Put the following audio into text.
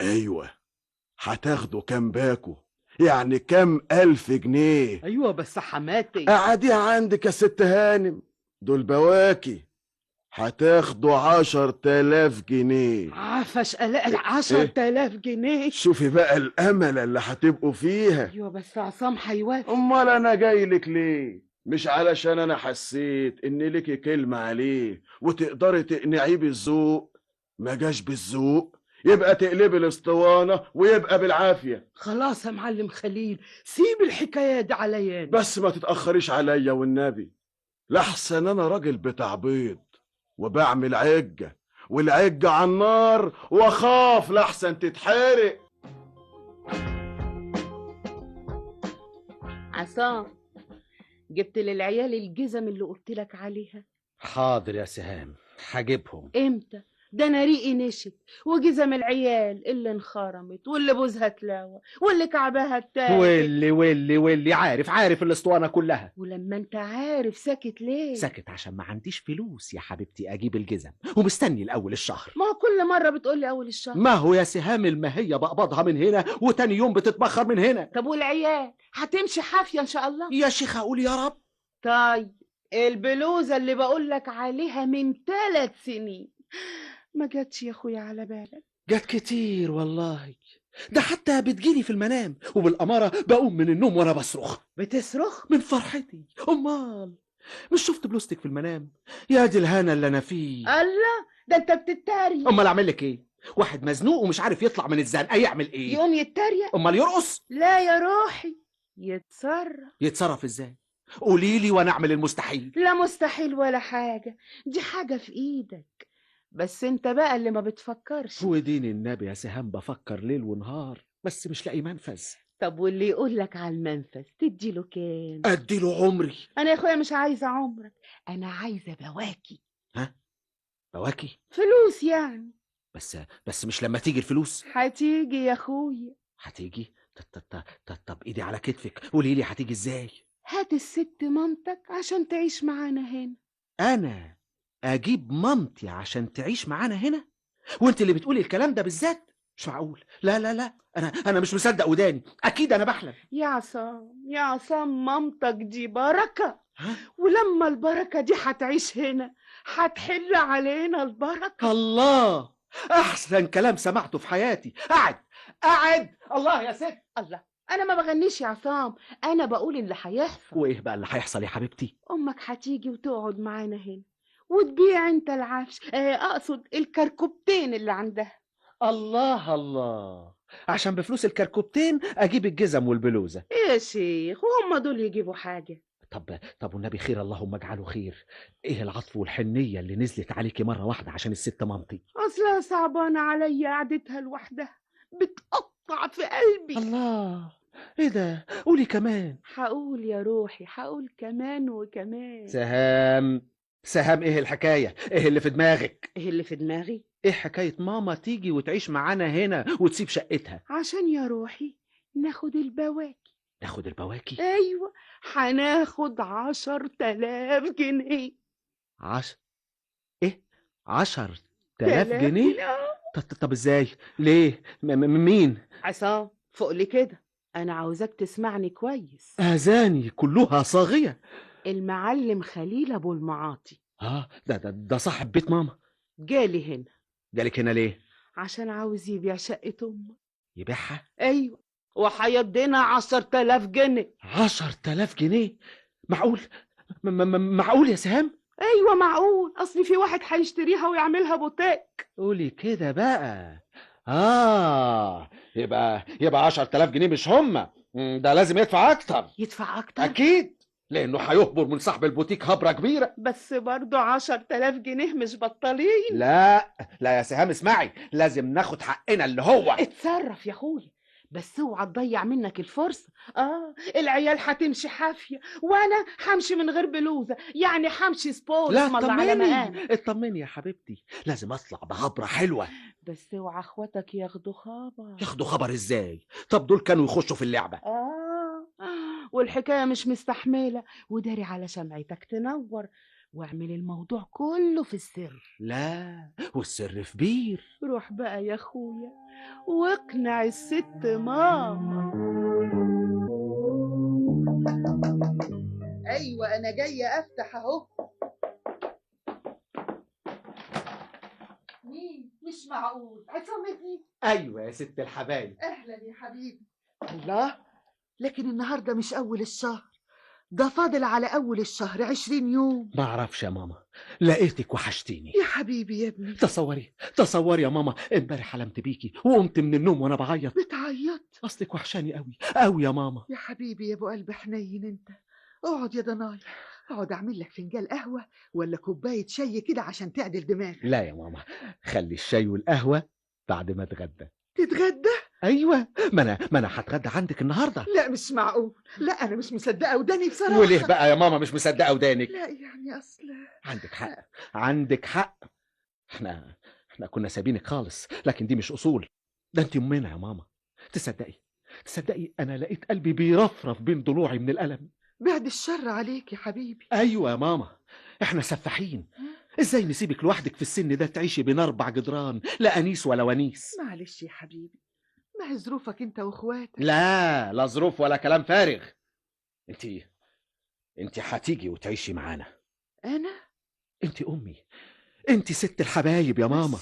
ايوه، هتاخدوا كام باكو؟ يعني كام الف جنيه؟ ايوه بس حماتي. قعديها عندك يا ست هانم، دول بواكي. هتاخدوا 10,000 جنيه. عفش الاقي 10,000 جنيه؟ شوفي بقى الامل اللي هتبقوا فيها. ايوه بس عصام هيوافق. امال انا جاي لك ليه؟ مش علشان انا حسيت ان ليكي كلمة عليه وتقدري تقنعيه بالذوق. ما جاش بالذوق يبقى تقلبي الاسطوانة ويبقى بالعافية. خلاص يا معلم خليل، سيب الحكاية دي عليا. بس ما تتأخريش عليا والنبي، لحسن انا راجل بتاع بيض وبعمل عجة، والعجة على النار، واخاف لحسن تتحرق. عصام، جبت للعيال الجزم اللي قلت لك عليها؟ حاضر يا سهام، هجيبهم. امتى؟ ده انا ريقي نشف، وجزم العيال اللي انخرمت واللي بوزها اتلاوى واللي كعبها اتاكل واللي واللي واللي عارف الاسطوانة كلها. ولما انت عارف ساكت ليه؟ ساكت عشان ما عنديش فلوس يا حبيبتي اجيب الجزم، ومستني الاول الشهر. ما هو كل مرة بتقولي اول الشهر. ما هو يا سهام المهيه بقبضها من هنا وتاني يوم بتتبخر من هنا. طب والعيال هتمشي حافية ان شاء الله؟ يا شيخ اقول يا رب. طيب البلوزة اللي بقولك عليها من 3 سنين ما جاتش يا اخويا على بالك؟ جات كتير والله، ده حتى بتجيني في المنام، وبالأمارة بقوم من النوم وانا بصرخ. بتصرخ؟ من فرحتي. امال مش شفت بلوزتك في المنام؟ يا دي الهنا اللي انا فيه. الله، ده انت بتتريق. امال اعمل لك ايه؟ واحد مزنوق ومش عارف يطلع من الزنقة يعمل ايه؟ يقوم يتريق. امال يرقص؟ لا يا روحي، يتصرف. يتصرف ازاي؟ قولي لي وانا اعمل المستحيل. لا مستحيل ولا حاجة، دي حاجة في ايدك، بس انت بقى اللي ما بتفكرش. ودين النبي يا سهام بفكر ليل ونهار، بس مش لاقي منفذ. طب واللي يقول لك على المنفذ تدي له كام؟ ادي له عمري. انا يا اخويا مش عايزه عمرك، انا عايزه بواكي. ها؟ بواكي؟ فلوس يعني. بس مش لما تيجي الفلوس. هتيجي يا اخويا. هتيجي؟ طب ايدي على كتفك، قولي لي هتيجي ازاي؟ هات الست مامتك عشان تعيش معانا هنا. انا اجيب مامتي عشان تعيش معانا هنا؟ وانت اللي بتقولي الكلام ده بالذات؟ مش معقول. لا لا لا، انا مش مصدق وداني، اكيد انا بحلم. يا عصام يا عصام، مامتك دي بركة. ها؟ ولما البركة دي هتعيش هنا هتحل علينا البركة. الله، احسن كلام سمعته في حياتي. قعد قعد. الله يا ست. الله، انا ما بغنيش يا عصام، انا بقول اللي هيحصل. وايه بقى اللي هيحصل يا حبيبتي؟ امك هتيجي وتقعد معانا هنا وتبيع انت العفش، اقصد الكركوبتين اللي عندها. الله الله، عشان بفلوس الكركوبتين اجيب الجزم والبلوزه. يا شيخ، وهم دول يجيبوا حاجة؟ طب والنبي خير، اللهم اجعله خير. ايه العطف والحنيه اللي نزلت عليكي مرة واحدة عشان الست مامتي؟ اصلها صعبانه عليا قعدتها لوحدها، بتقطع في قلبي. الله، ايه ده؟ قولي كمان. هقول يا روحي، هقول كمان وكمان. سهام سهام، ايه الحكاية؟ ايه اللي في دماغك؟ ايه اللي في دماغي؟ ايه حكاية ماما تيجي وتعيش معانا هنا وتسيب شقتها؟ عشان يا روحي ناخد البواكي. ناخد البواكي؟ ايوه، هناخد 10,000 جنيه. ايه؟ 10,000 جنيه؟ طب ازاي؟ ليه؟ مين؟ عصام فوق لي كده، انا عاوزاك تسمعني كويس. اذاني كلها صاغيه. المعلم خليل ابو المعاطي. ده صاحب بيت ماما. جالي هنا. جالك هنا ليه؟ عشان عاوز يبيع شقة امه. يبيعها؟ ايوه، وهيدينا 10,000 جنيه. 10,000 جنيه؟ معقول؟ معقول يا سهام؟ ايوه معقول، اصل في واحد هيشتريها ويعملها بوتيك. قولي كده بقى. يبقى 10,000 جنيه مش هما، ده لازم يدفع اكتر. يدفع اكتر؟ اكيد، لانه هيهبر من صاحب البوتيك هبره كبيرة. بس برضه 10,000 جنيه مش بطالين. لا لا يا سهام اسمعي، لازم ناخد حقنا اللي هو. اتصرف يا اخويا، بس اوعى تضيع منك الفرصة. العيال هتمشي حافية وانا همشي من غير بلوزة، يعني همشي sport. لا اطمني اطمني يا حبيبتي، لازم اطلع بهبره حلوة. بس اوعى اخواتك ياخدوا خبر. ياخدوا خبر ازاي؟ طب دول كانوا يخشوا في اللعبة. والحكاية مش مستحمله، وداري على شمعتك تنور، واعمل الموضوع كله في السر. لا، والسر في بير. روح بقى يا اخويا واقنع الست ماما. ايوه انا جاية افتح اهو. مين؟ مش معقول، عصام ابني؟ ايوه يا ست الحبايب. اهلا يا حبيبي. الله، لكن النهارده مش اول الشهر، ده فاضل على اول الشهر 20 يوم. ما اعرفش يا ماما، لقيتك وحشتيني يا حبيبي يا ابني. تصوري تصوري يا ماما، امبارح حلمت بيكي وقمت من النوم وانا بعيط. بتعيط؟ اصلك وحشاني قوي قوي يا ماما. يا حبيبي يا ابو قلب حنين انت. اقعد يا ضناي، اقعد اعمل لك فنجان قهوة ولا كوباية شاي كده عشان تعدل دماغك. لا يا ماما، خلي الشاي والقهوة بعد ما اتغدى. تتغدى؟ ايوه، ما انا هتغدى عندك النهارده. لا مش معقول، لا انا مش مصدقه وداني بصراحة. وليه بقى يا ماما مش مصدقه ودانك؟ لا يعني اصل عندك حق، عندك حق. احنا كنا سابينك خالص، لكن دي مش اصول، ده انت امنا يا ماما. تصدقي تصدقي انا لقيت قلبي بيرفرف بين ضلوعي من الالم. بعد الشر عليك يا حبيبي. ايوه يا ماما، احنا سفاحين، ازاي نسيبك لوحدك في السن ده تعيشي بين 4 جدران، لا انيس ولا ونيس؟ معلش يا حبيبي، ما هي ظروفك انت واخواتك. لا لا ظروف ولا كلام فارغ. انت هتيجي وتعيشي معانا. انا؟ انت امي، انت ست الحبايب يا ماما.